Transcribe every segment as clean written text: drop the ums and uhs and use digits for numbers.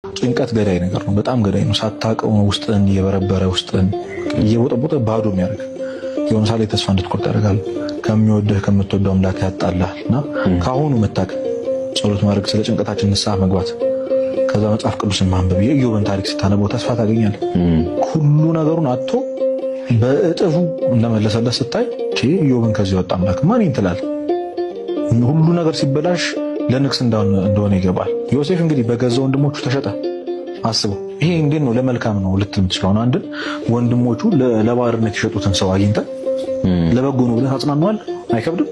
ጭንቀት ገዳይ ነገር ነው። በጣም ገዳይ ነው። ሳታውቀው ነው ውስጥን እየበረበረ ውስጥን እየቦጠቦጠ ባዶ የሚያደርግ፣ የሆነ ሳለ ተስፋ እንድትቆርጥ ያደርጋል። ከሚወድህ ከምትወደው አምላክ ያጣልሃል። እና ከአሁኑ መታከም፣ ጸሎት ማድረግ፣ ስለ ጭንቀታችን ንስሐ መግባት፣ ከዛ መጽሐፍ ቅዱስን ማንበብ፣ የኢዮብን ታሪክ ስታነበው ተስፋ ታገኛለህ። ሁሉ ነገሩን አጥቶ በእጥፉ እንደመለሰለት ስታይ ኢዮብን ከዚህ ወጣ አምላክ ማን ትላለህ? ሁሉ ነገር ሲበላሽ ለንግስ እንደሆነ ይገባል። ዮሴፍ እንግዲህ በገዛ ወንድሞቹ ተሸጠ። አስበው፣ ይሄ እንዴት ነው ለመልካም ነው ልትል የምትችለው? አንድን ወንድሞቹ ለባርነት የሸጡትን ሰው አግኝተህ ለበጎ ነው ብለህ ታጽናነዋለህ? አይከብድም?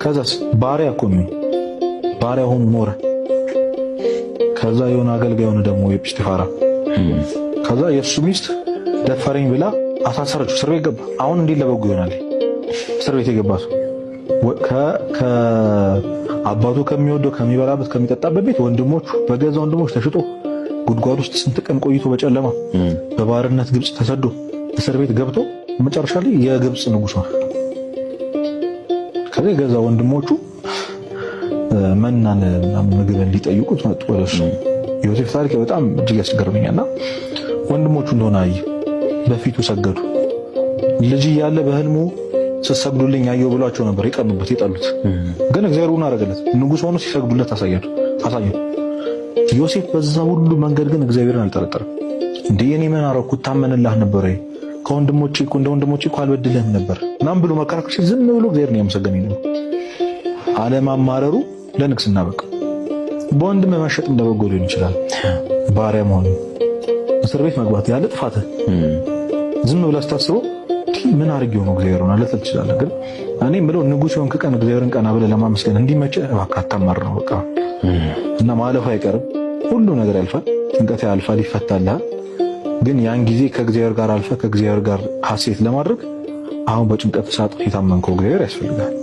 ከዛስ ባሪያ እኮ ነው፣ ባሪያ ሆኖ ኖረ። ከዛ የሆነ አገልጋይ ሆነ ደግሞ የጲስቲፋራ። ከዛ የእሱ ሚስት ደፈረኝ ብላ አሳሰረችው፣ እስር ቤት ገባ። አሁን እንዴት ለበጎ ይሆናል? እስር ቤት የገባ ሰው ከአባቱ ከሚወደው፣ ከሚበላበት፣ ከሚጠጣበት ቤት ወንድሞቹ በገዛ ወንድሞች ተሽጦ፣ ጉድጓድ ውስጥ ስንት ቀን ቆይቶ፣ በጨለማ በባርነት ግብፅ ተሰዶ፣ እስር ቤት ገብቶ መጨረሻ ላይ የግብፅ ንጉሥ ሆነ። ከዛ የገዛ ወንድሞቹ መናን ምግብ እንዲጠይቁት መጡ ወደ እሱ። ዮሴፍ ታሪክ በጣም እጅግ ያስገርመኛልና ወንድሞቹ እንደሆነ አየ፣ በፊቱ ሰገዱ። ልጅ እያለ በህልሙ ስትሰግዱልኝ አየሁ ብሏቸው ነበር የቀኑበት የጠሉት። ግን እግዚአብሔር እውን አደረገለት። ንጉሥ ሆኖ ሲሰግዱለት አሳየው። ዮሴፍ በዛ ሁሉ መንገድ ግን እግዚአብሔርን አልጠረጠረም። እንዴ እኔ ምን አደረኩት? ታመንላህ ነበር ወይ? ከወንድሞቼ እኮ እንደ ወንድሞቼ እኮ አልበድልህም ነበር ምናምን ብሎ መከራከር ሲል ዝም ብሎ እግዚአብሔርን ያመሰገነኝ ነው። አለማማረሩ ለንግስና በቃ። በወንድም መሸጥ እንደበጎ ሊሆን ይችላል። ባሪያ መሆን፣ እስር ቤት መግባት ያለ ጥፋትህ ዝም ብለህ ስታስበው ምን አድርጌው ነው እግዚአብሔር ሆነ ልትል ትችላለህ። ግን እኔ የምለው ንጉሥ የሆንክ ቀን እግዚአብሔርን ቀና ብለህ ለማመስገን እንዲመችህ እባክህ አታማር ነው በቃ። እና ማለፉ አይቀርም፣ ሁሉ ነገር ያልፋል፣ ጭንቀት ያልፋል፣ ይፈታልሃል። ግን ያን ጊዜ ከእግዚአብሔር ጋር አልፈህ ከእግዚአብሔር ጋር ሐሴት ለማድረግ አሁን በጭንቀት ሰዓት የታመንከው እግዚአብሔር ያስፈልጋል።